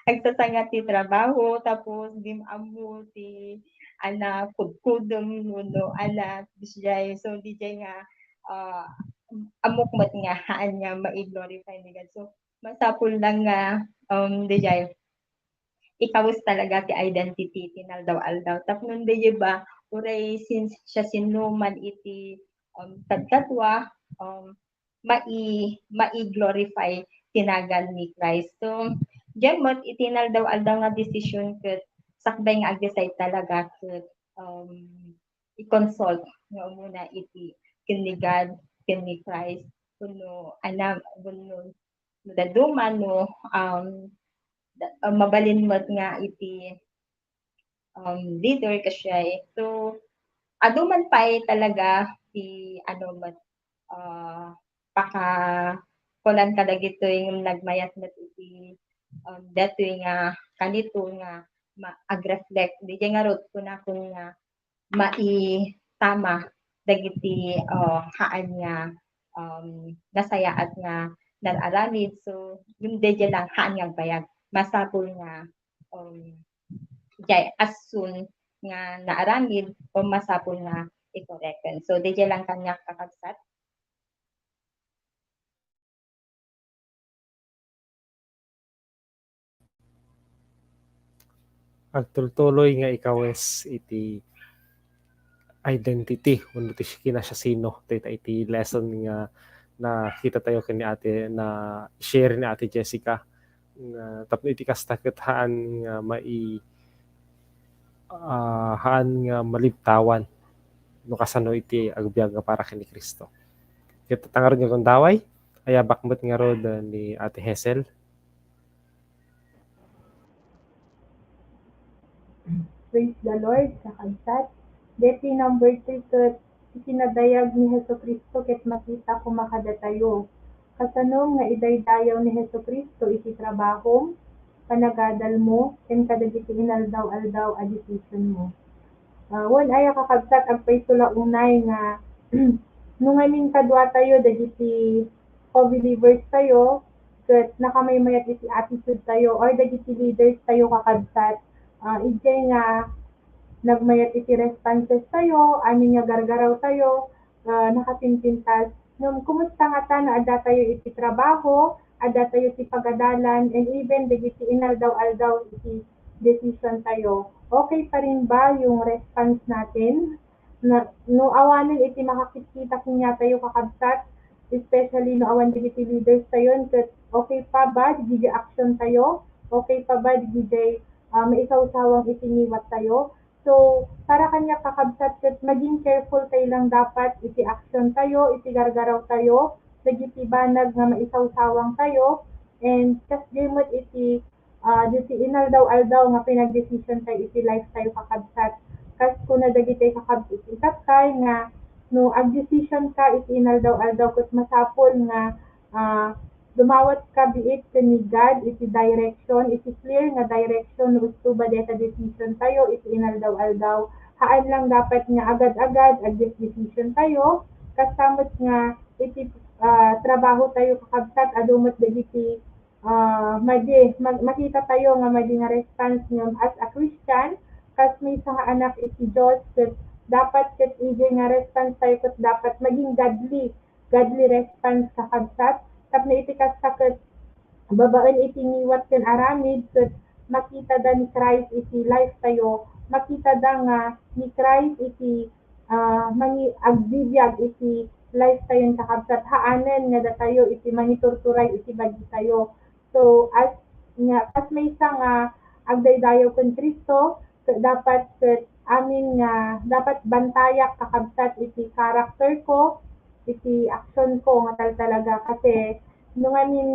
agsasangat ti trabaho, tapos di ammo ti ana, kudkudem, wenno ana, kasjay. So, diay nga, ah, ammok met nga haan nga mai-glorify ni God. So, masapul lang nga, um, diay, ikawes talaga ti identity ti inaldaw-aldaw. Tapno diay ba, uray sin-, siasinoman iti, um, kadkadua, um, mai-, mai-glorify ti nagan ni Christ. So, diay met iti inaldaw-aldaw nga desisyon ket sakbay nga ag-decide talaga ket, um, i-consult nga umuna iti ken ni God, ken ni Christ, wenno ana, wenno no dadduma no, um, da-, uh, mabalin met nga iti, um, leader kasjay. So, adu man pay talaga ti ano met, ah, pakakunan kadagitoy nga nagmayat met iti, um, datoy nga kanito nga ma-, ag-reflect. Diay ngarud, kunakon nga maitama dagiti, ah, haan nga, um, nasayaat nga naaramid. So, ngem diay lang haan nga agbayag. Masapul nga, um, diay as soon nga naaramid o masapul nga i-correction. So, diay lang kaniak, kakabsat. Agtultuloy nga ikawes iti identity wenno ti kinasiasino dayta iti lesson nga nakita tayo ken ni Ate, na-share ni Ate Jessica, nga tapno iti kasta ket haan nga mai-, ah, haan nga malibtawan no kasano iti agbiag nga para ken ni Cristo. Ket ta ngarud nga gundaway, ayabak met ngarud, ah, ni Ate Hazel. Praise the Lord, kakabsat. Deti number three ket, ti kinadayag ni Jesu-Cristo ket makita koma kadatayo. Kasano nga idaydayaw ni Jesu-Cristo iti trabahom, panagadalmo, ken kadagiti inaldaw-aldaw a decisionmo? Ah, wen aya, kakabsat, agpayso la unay nga no ngamin kaduatayo dagiti co-believers tayo, ket nakamaymayat iti attitude tayo or dagiti leaders tayo, kakabsat, ah, idiay nga nagmayat iti responses tayo, amin nga gargaraw tayo, ah, nakapimpintas. Ngem kumusta ngata no adda tayo iti trabaho, adda tayo ti pagadalan, and even dagiti inaldaw-aldaw iti decision tayo? Okay pa rin ba yung response natin? Na, no awanen iti makakitkita kaniatayo, kakabsat, especially no awan dagiti leaders tayon, ket okay pa ba dagiti action tayo? Okay pa ba dagiti, ah, maisawsawang iti ngiwat tayo? So, para kaniak, kakabsat, ket maging careful tayo lang dapat iti action tayo, iti gargaraw tayo, dagiti banag nga maisawsawang tayo, and kasdiay met iti ah, dagiti inaldaw-aldaw nga pinagdesisyon tayo iti life tayo, kakabsat. Kas kuna dagiti kakabsat, iti sakay nga no agdesisyon ka iti inaldaw-aldaw, ket masapul nga, ah, dumawat ka biit ken ni God iti direction, iti clear nga direction no usto ba dayta decision tayo iti inaldaw-aldaw. Haan lang dapat nga agad-agad agdesisyon tayo, kasta met nga iti, ah, trabaho tayo, kakabsat, adu met dagiti ah, madi, ma-, makita tayo nga madi nga response ngem as a Christian, kas maysa nga anak iti Dios, ket dapat ket idiay nga response tayo ket dapat maging godly, godly response, kakabsat. Tapno iti kasta ket babaen iti ngiwat ken aramid, ket makitada ni Christ iti life tayo, makitada nga ni Christ iti, ah, mangi-, agbibiag iti life tayon, kakabsat. Haanen nga datayo iti mangiturturay iti bagi tayo. So, as nga, as maysa nga agdaydayaw ken Cristo, ket dapat ket amin nga dapat bantayak, kakabsat, iti character ko, iti action ko nga taltalaga. Kasi no ngamin,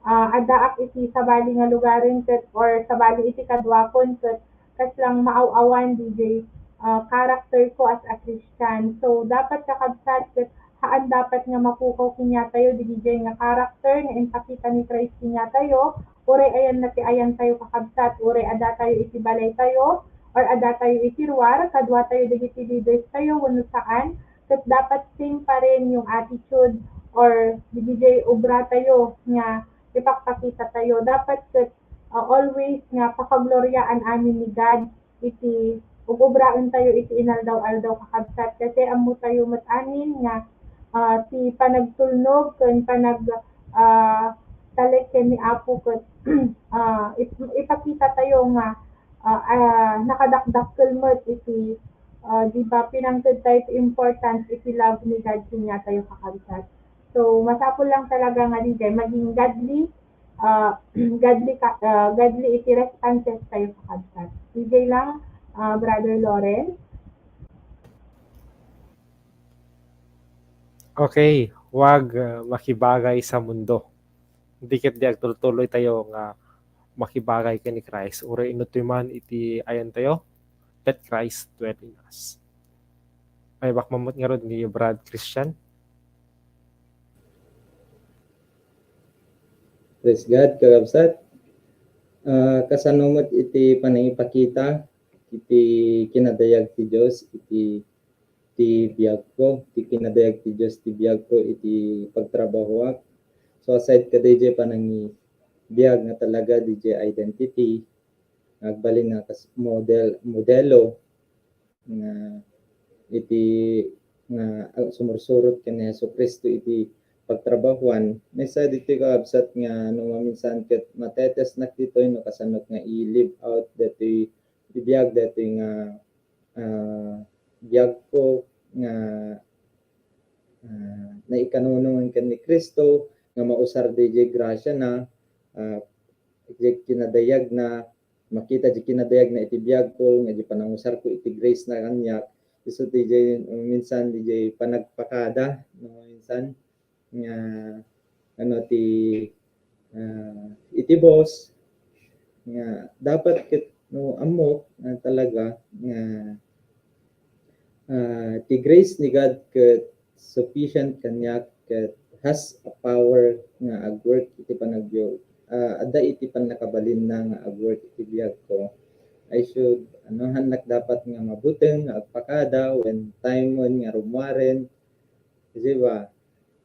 ah, addaak iti sabali nga lugaren ket or sabali iti kaduakon ket kaslang maaw-awan diay, ah, character ko as a Christian. So, dapat, kakabsat, ket haan dapat nga mapukaw kaniatayo diay nga character nga impakita ni Christ kaniatayo, uray ayanna ti ayantayo, kakabsat, uray addatayo iti balaytayo, or adda tayo iti ruar, kadua tayo dagiti leaders tayo, wenno saan, ket dapat same pa rin yung attitude or digidiay obra tayo nga ipakpakita tayo. Dapat ket, ah, always nga pakagloriaan amin ni God iti ug-obraen tayo iti inaldaw-aldaw, kakabsat, kasi ammo tayo met amin nga, ah, ti panagtulnog ken panag, ah, talek ken ni Apo ket, ah, ip-, ipakita tayo nga, ah, ah, nakadakdakkel met iti, ah, di ba, pinangted tayo ti importance iti love ni God kaniatayo, kakabsat. So, masapul lang talaga nga diay maging godly, ah, godly ka, ah, godly iti responses tayo, kakabsat. Diay lang, ah, Brother Loren. Okay, wag, ah, makibagay sa mundo. Di ket di agtultuloy tayo nga makibagay ken ni Christ. Uray inuttoy man iti ayan tayo, let Christ dwell in us. Ay, bak mamut ngarud ni Brad Christian. Praise God, kakabsat. Ah, kasano met iti panangipakita iti kinadayag ti Dios iti, ti biagko, ti kinadayag ti Dios ti biagko iti pagtrabahoak. So, aside kadaydiay panangibiag nga talaga didiay identity, nga agbalin nga kas-, model, modelo nga iti, nga, ah, sumursurot ken ni Jesu-Cristo iti pagtrabahuan. Maysa ditoy, kakabsat, nga no maminsan ket matetesnak ditoy no kasano nga i-live out datoy biag, datoy nga, ah, biagko nga, ah, naikanunongen ken ni Cristo, nga mausar diay grasiana, ah, diay kinadayagna, makita diay kinadayagna iti biagko, nga diay panangusarko iti gracena kaniak. Isu ti diay, minsan diay panagpakada, no, minsan nga, ano, ti, ah, iti boss, nga dapat ket, no, ammok nga talaga nga, ah, ti grace ni God ket sufficient kaniak ket has a power nga agwork iti panagbiag, ah, adda iti pannakabalinna nga agwork iti biagko. I should, ano, hannak dapat nga mabuteng nga agpakada when time nga rummuaren. Di ba?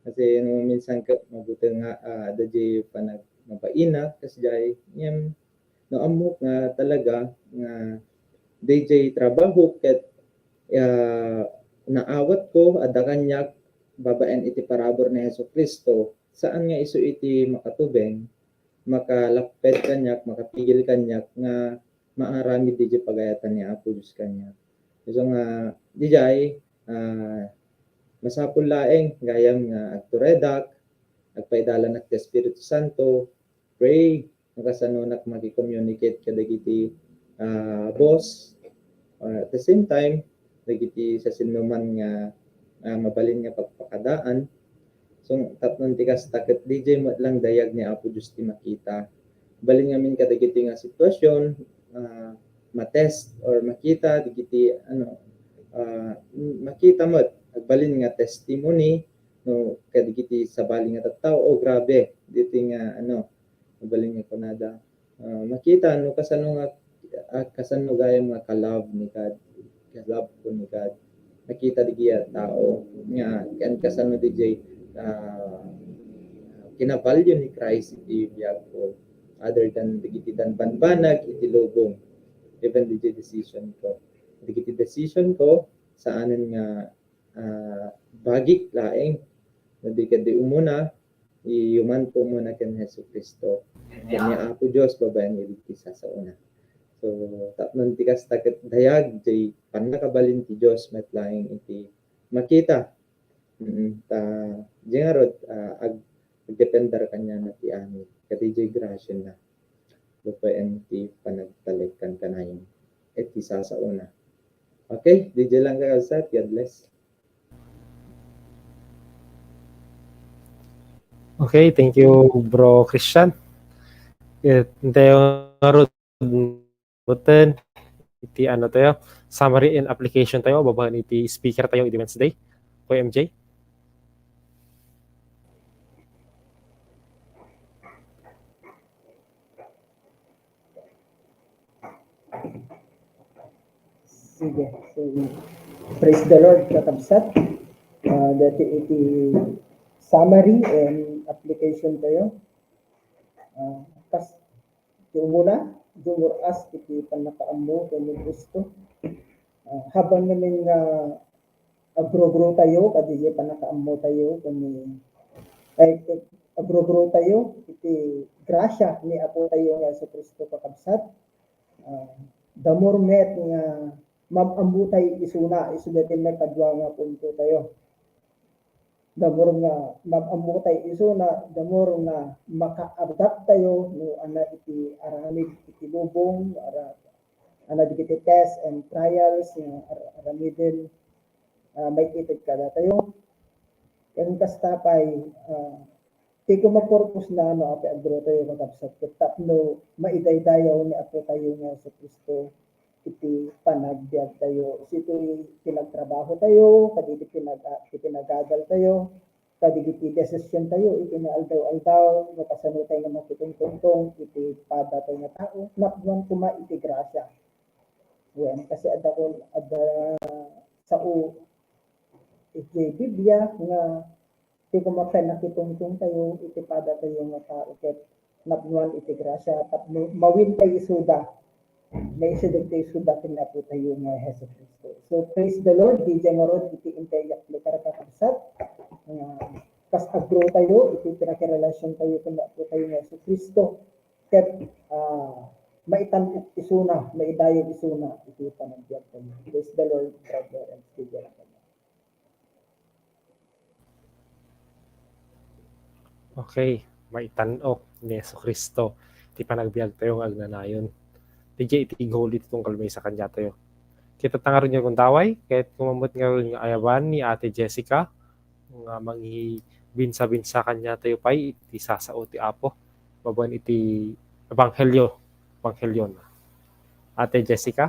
Kasi no minsan ket mabuteng nga, ah, adda diay panagmabainak, kasdiay, ngem no ammok nga talaga nga daydiay trabaho ket, ah, naawatko, adda kaniak babaen iti parabur ni Jesu-Cristo, saan nga isu iti makatubeng, makalapped kaniak, makapigil kaniak nga maaramid diay pagayatan ni Apo Dios kaniak. Isu nga, diay, ah, masapul laeng gayam nga agturedak, agpaidalanak ti Espiritu Santo, pray, no kasanonak maki-communicate kadagiti, ah, boss, or at the same time, dagiti siasinoman nga, ah, mabalin nga pagpakadaan. So, tapno ti kasta ket diay met lang dayag ni Apo Dios ti makita. Balin ngamin kadagiti nga sitwasyon, ah, matest or makita dagiti, ano, ah, makita met, agbalin nga testimony, no, kadagiti sabali nga tattao, "Oh, grabe, diti nga, ano," agbalin nga kunada, ah, makita no kasano nga, ah, kasano gayam nga ka-love ni God, ka-love ko ni God. Nakita dagiti a tao nga, ken kasano diay, ah, kinavalue ni Christ iti biagko, other than dagiti dan bambanag iti lubong, even diay decision ko. Dagiti decision ko, saanen nga, ah, bagik laeng. No di ket di umuna, iyumanko umuna ken Jesu-Cristo. Ken ni Apo Dios babaen iti sasaona. So, tapno ti kasta ket dayag, diay pannakabalin ti Dios met laeng iti makita. Mm, ta, diay ngarud, ah, ag-, agdepender kaniana ti amin. Ket diay grasiana. Babaen ti panagtalek kankanayon. Iti sasaona. Okay, diay lang, kakabsat. God bless. Okay, thank you, Bro Christian. It, tayo nga ro-, button, iti ano tayo, summary and application tayo, babaen iti speaker tayo, iti Wednesday. Kuya M J? Sige. So, praise the Lord, kakabsat. Ah, dati iti summary and application tayo. Ah, kas, ti umuna, dumur-as iti pannakaammo ken ni Cristo. Ah, habang ngamin nga agrugrutayo, kadi iti pannakaammotayo, ken ni, ay, agrugrutayo iti grasia ni Apotayo nga Jesu-Cristo, kakabsat. Ah, the more met nga mam-ammotayo isuna, isu daytoy met kadua nga punto tayo. The more nga mam-ammotayo isuna, the more nga maka-adapt tayo no ania iti aramid iti lubong, ara-, ania dagiti test and trials nga ar-, aramiden, ah, maited kadatayo. Ken kasta pay, ah, ti koma purpose na no apay agrugrutayo, kakabsat, ket tapno maidaydayaw ni Apotayo nga Jesu-Cristo iti panagbiagtayo. Isu ti pinagtrabahotayo, kadi iti pinag-, iti pinagadaltayo, kadagiti desisiontayo iti naaldaw-aldaw, no kasano tayo nga makitungtungtong iti padatayo nga tao, napnuan koma iti grasia. Wen, kasi adda kon-, adda sao iti Biblia nga ti koma pannakitungtongtayo iti padatayo nga tao ket napnuan iti grasia tapno mawintayo isuda. Maisidegtayo isuda ken ni Apotayo nga Jesu-Cristo. So, praise the Lord, diay ngarud iti intay yak lugar, kakabsat. Nga kas agrugrutayo iti panakirelasiontayo ken ni Apotayo nga Jesu-Cristo. Ket, ah, maitan isuna, maidayaw isuna iti panagbiagtayo. Praise the Lord, brother and sister. Okay, maitan-ok ni Jesu-Cristo ti panagbiagtayo nga agnanayon. Diay iti iguli ti tunggal maysa kaniatayo. Ket ta ngarud nga gundaway, ket koma met ngarud nga ayaban ni Ate Jessica nga mangibinsa-binsa kaniatayo pay iti sasao ti Apo babaen iti ebanghelio, ebangheliona. Ate Jessica?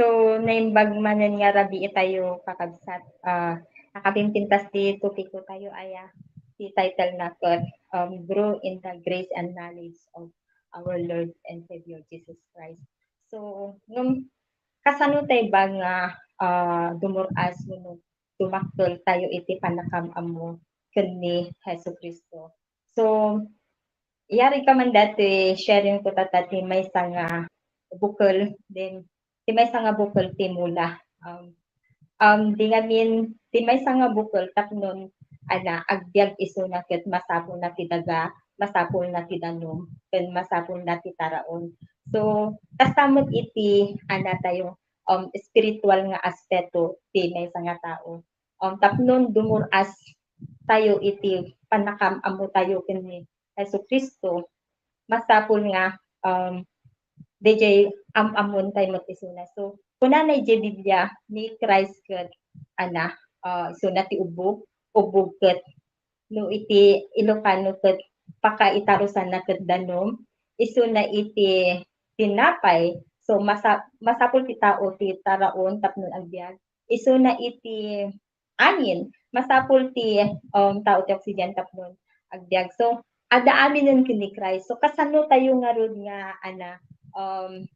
So, naimbag manen nga rabii tayo, kakabsat. Ah, nakapimpintas ti topiko tayo, aya, ti title na ket, um, Grow in the Grace and Knowledge of Our Lord and Savior Jesus Christ. So, ngem, kasano tayo ba nga, ah, dumur-as wenno dumakkel tayo iti pannakam-ammo ken ni Jesu-Cristo? So, yari ka man dati, sharing ko tata ti maysa nga bukel, then ti maysa nga bukel ti mula. Um, um, di ngamin, ti maysa nga bukel tapnon, ana, agbiag isuna ket masapulna ti daga, masapulna ti danum, ken masapulna ti taraon. So, kasta met iti, ana, tayo, um, spiritual nga aspeto ti maysa nga tao. Um, tapnon dumur-as tayo iti pannakam-ammo tayo ken ni Jesu-Cristo, masapul nga, um, diay am-ammon tayo met isuna. So, kunana idiay Biblia, ni Christ ket, ana, ah, isuna ti ubbog, ubbog ket no iti Ilocano ket pakaitarusanna ket danum, isuna iti tinapay. So, masa-, masapul ti tao ti taraon tapno agbiag. Isuna iti angin, masapul ti, um, tao ti oxygen tapno agbiag. So, adda aminen ken ni Christ. So, kasano tayo ngarud nga, ana, um,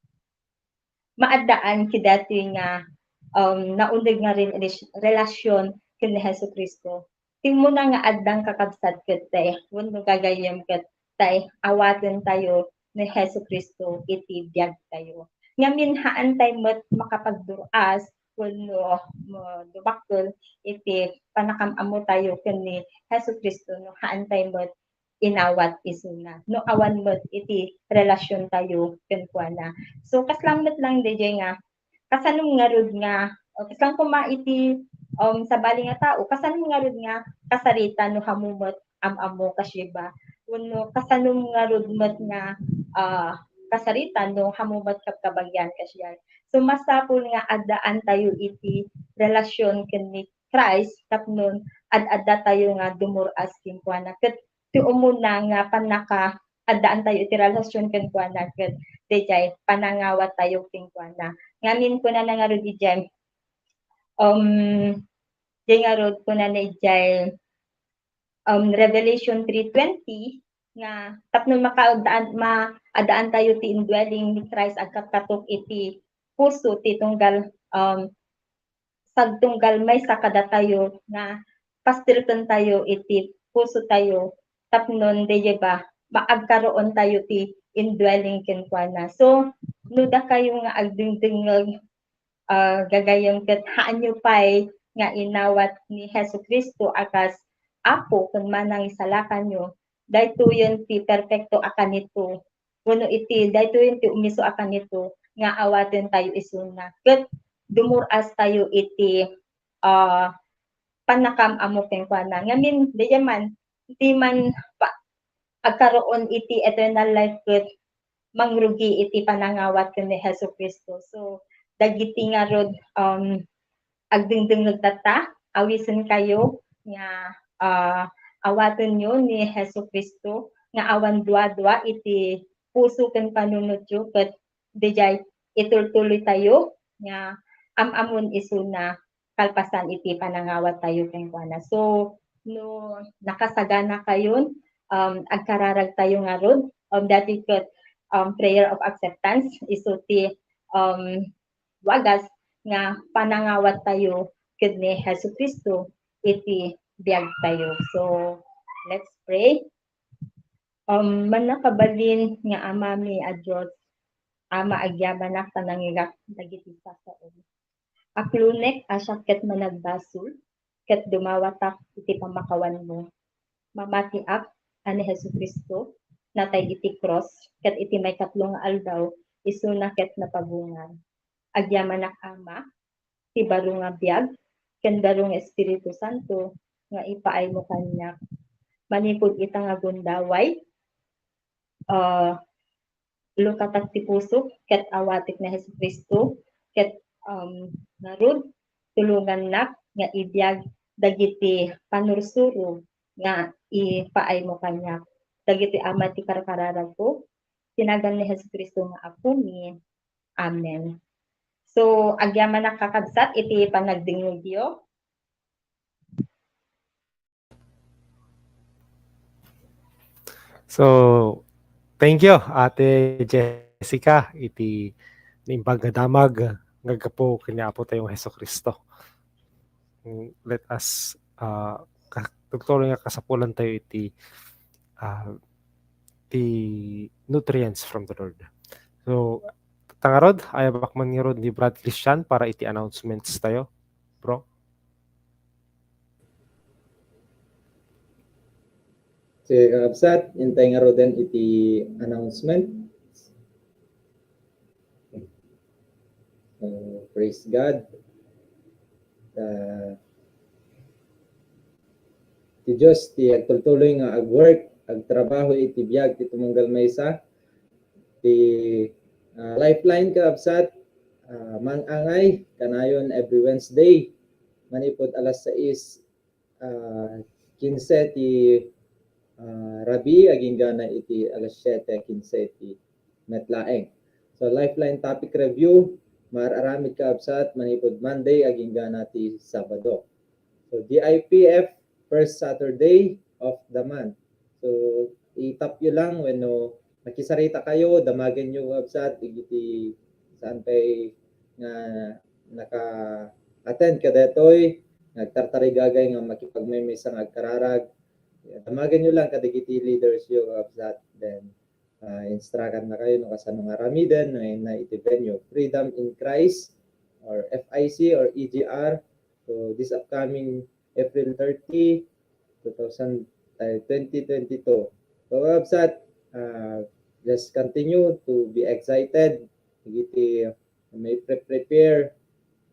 maaddaan kadatoy nga, um, nauneg nga rel-, relasyon ken ni Jesu-Cristo? Ti umuna nga addang, kakabsat, ket tay, wenno gagayyem, ket tay awaten tayo ni Jesu-Cristo iti biag tayo. Ngamin, haan tay met makapagdur-as wenno mo-, dumakkel iti pannakam-ammo tayo ken ni Jesu-Cristo no haan tay met inawat isuna, no awan met iti relasyon tayo kenkuana. So, kasla met lang diay nga, kasano ngarud nga, o kasla koma iti, um, sabali nga tao, kasano ngarud nga kasarita no hamu met am-ammo kasiba? Wenno kasano ngarud met nga, ah, kasarita no hamu met kabkabagian kasian? So, masapul nga addaan tayo iti relasyon ken ni Christ tapno ad-adda tayo nga dumur-as kenkuana. Ket ti umuna nga pannaka-, addaan tayo iti relasyon kenkuana ket diay panangawat tayo kenkuana. Ngamin, kunana ngarud idiay, um, diay ngarud kunana idiay, um, Revelation three twenty nga tapno makaaddaan, maaddaan tayo ti indwelling ni Christ agkatkatok iti puso ti tunggal, um, sagtunggal maysa kadatayo nga pastirkentayo iti pusotayo tapno daydiay ba maagkaroontayo ti indwelling kenkuana. So, no dakayo nga agdengdengngeg, ah, gagayyem ket haanyo pay nga inawat ni Jesu-Cristo a kas Apo ken Manangisalakanyo, daytoyen ti perpekto a kanito. Wenno iti daytoyen ti umiso a kanito nga awatentayo isuna. Ket dumur-astayo iti, ah, pannakaam-ammo kenkuana. Ngamin, daydiay man, di man pa-, agkaroon iti eternal life ket mangrugi iti panangawat ken ni Jesu-Cristo. So, dagiti ngarud, um, agdengdengngeg tatta, awisenkayo nga, ah, awatenyo ni Jesu-Cristo nga awan duadua iti puso ken panunotyo ket daydiay itultuloytayo nga am-ammon isuna kalpasan iti panangawattayo kenkuana. So, no nakasaganakayon, um, agkararagtayo ngarud, um, daytoy ket, um, prayer of acceptance, isu ti, um, wagas nga panangawattayo ken ni Jesu-Cristo iti biagtayo. So, let's pray. Um, mannakabalin nga Amami a Dios, Ama, agyamanak ta nangigak dagiti sasaom. Aklonek a siak ket managbasol, ket dumawatak iti pammakawanmo. Mamatiak a ni Jesu-Cristo, natay iti krus, ket iti maikatlo nga aldaw, isuna ket napabunga. Agyamanak, Ama, ti baro nga biag, ken baro nga Espiritu Santo nga ipaaymo kaniak. Manipud ita nga gundaway, ah, lukatak ti pusok ket awatek ni Jesu-Cristo, ket, um, ngarud, tulongannak nga ibiag dagiti panursuro nga ipaaymo kaniak. Dagiti ama ti karkararagko, ti nagan ni Jesu-Cristo nga Apomi. Amen. So, agyamanak kakabsat iti panagdingngegyo. So, thank you, Ate Jessica, iti naimbag nga damag nga gapu ken ni Apotayo nga Jesu-Cristo. Mm, let us, ah, ka-, tugtuloy nga kasapulantayo iti, ah, ti nutrients from the Lord. So, ta ngarud, ayabak man ngarud ni Brad Christian para iti announcements tayo, bro. Sige, kakabsat, intay ngaruden iti announcement. So, praise God. Ah, ti Dios ti agtultuloy nga agwork, agtrabaho iti biag ti tumunggal maysa. Ti, ah, Lifeline, kakabsat, ah, mang-angay kanayon every Wednesday manipud alas sais, ah, kinse ti, ah, rabii agingga na iti alas siete kinse ti met laeng. So, Lifeline topic review, maar-aramid, kakabsat, manipud Monday agingga na ti Sabado. So, D I P F, first Saturday of the month. So, i-tapyo lang wenno makisarita kayo, damagenyo, kakabsat, dagiti saan pay nga naka-attend kadaytoy, nga agtartarigagay nga makipagmaymaysa nga agkararag. Damagenyo lang kadagiti leaders yo, kakabsat, then, ah, instructannakayo no kasano nga aramiden no inna iti venue. Freedom in Christ or F I C or E G R. So, this upcoming April thirty, two thousand, ay, twenty twenty-two. So, kakabsat, ah, just continue to be excited. Iti may pre-, prepare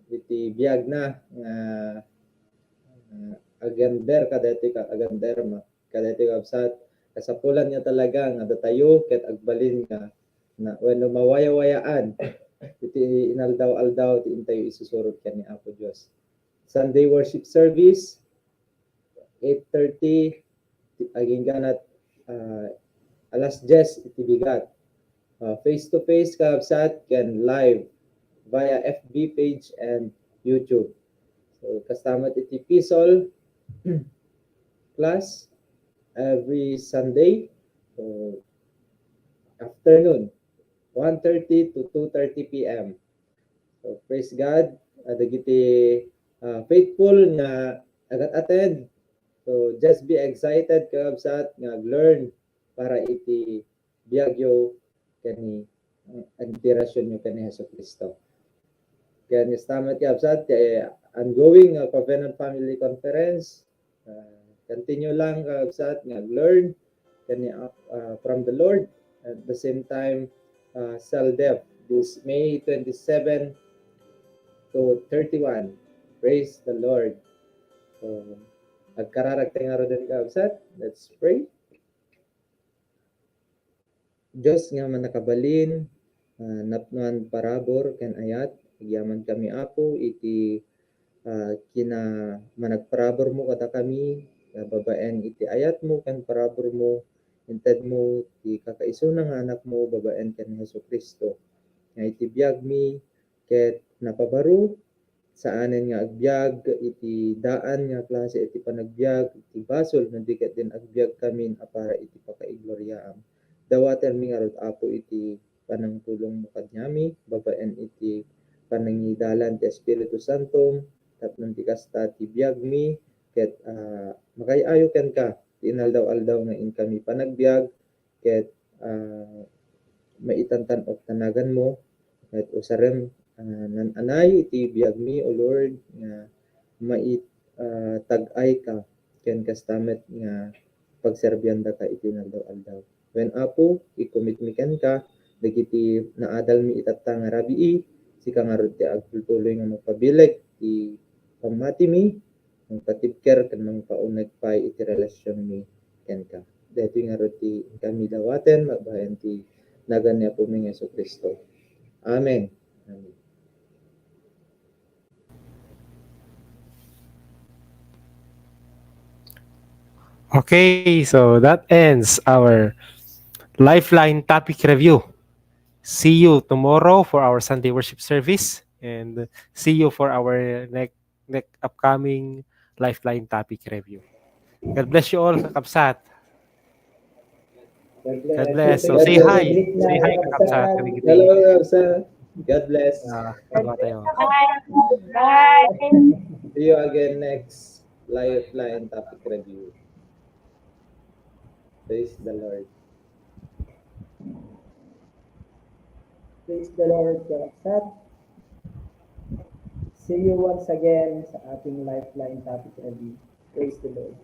iti biag na nga, ah, agander kadaytoy ka-, agander ma-, kadaytoy, kakabsat, kasapulan nga talaga nga datayo ket agbalin nga na, wenno mawayawayaan iti inaldaw-aldaw ti intayo isusurot ken ni Apo Dios. Sunday worship service, eight thirty, agingga na, ah, alas dies iti bigat. Ah, face to face, kakabsat, ken live via F B page and YouTube. So, kasta met iti P-SOL class every Sunday, so, afternoon, one thirty to two thirty P M. So, praise God, ah, dagiti, ah, faithful nga agat-attend. So, just be excited, kakabsat, nga ag-learn para iti biagyo ken ni, ah, integrasyonyo ken ni Jesu-Cristo. Ken kasta met, kakabsat, ti ongoing nga Covenant Family Conference, ah, continue lang, kakabsat, nga ag-learn ken ni, ah, from the Lord. At the same time, ah, CELDEF, this May twenty-seven to thirty-one. Praise the Lord. So, agkararag tayo ngaruden, kakabsat. Let's pray. Dios nga mannakabalin, ah, napnoan parabur ken ayat, agyamankami, Apo, iti, ah, kinamanagparaburmo kadakami, nga babaen iti ayatmo ken paraburmo, intedmo ti kakaisuna nga Anakmo babaen ken ni Jesu-Cristo, nga iti biagmi ket napabaro, saanen nga agbiag iti daan nga klase iti panagbiag, iti basol, no di ket din agbiagkamin a para iti pakaigloriaam. Dawatenmi ngarud, Apo, iti panangtulongmo kaniami, babaen iti panangidalan ti Espiritu Santo, tapno ti kasta ti biagmi, ket, ah, makay-ayo kenka ti inaldaw-aldaw nga inkami panagbiag, ket, ah, maitantan-ok ti naganmo, ket usarem, ah, naan-anay iti biagmi, O Lord, nga mait-, ah, tag-ayka, ken kasta met nga pagserbiandaka iti inaldaw-aldaw. Wen, Apo, ikkomitmi kenka dagiti naadalmi itatta nga rabii, sika ngarud ti agtultuloy nga magpabileg ti pammatimi, mangpatibker ken mangpauneg pay iti relasionmi kenka. Daytoy ngarud ti inkami dawaten, babaen ti nagan ni Apomi nga Jesu-Cristo. Amen. Amen. Okay, so that ends our Lifeline topic review. See you tomorrow for our Sunday worship service, and see you for our next, next upcoming Lifeline topic review. God bless you all, kakabsat. God bless. So, say hi. Say hi, kakabsat. Hello, kakabsat. God bless. Ah, ano tayo? Bye. Bye. See you again next Lifeline topic review. Praise the Lord. Praise the Lord, kakabsat. See you once again sa ating Lifeline topic review. Praise the Lord.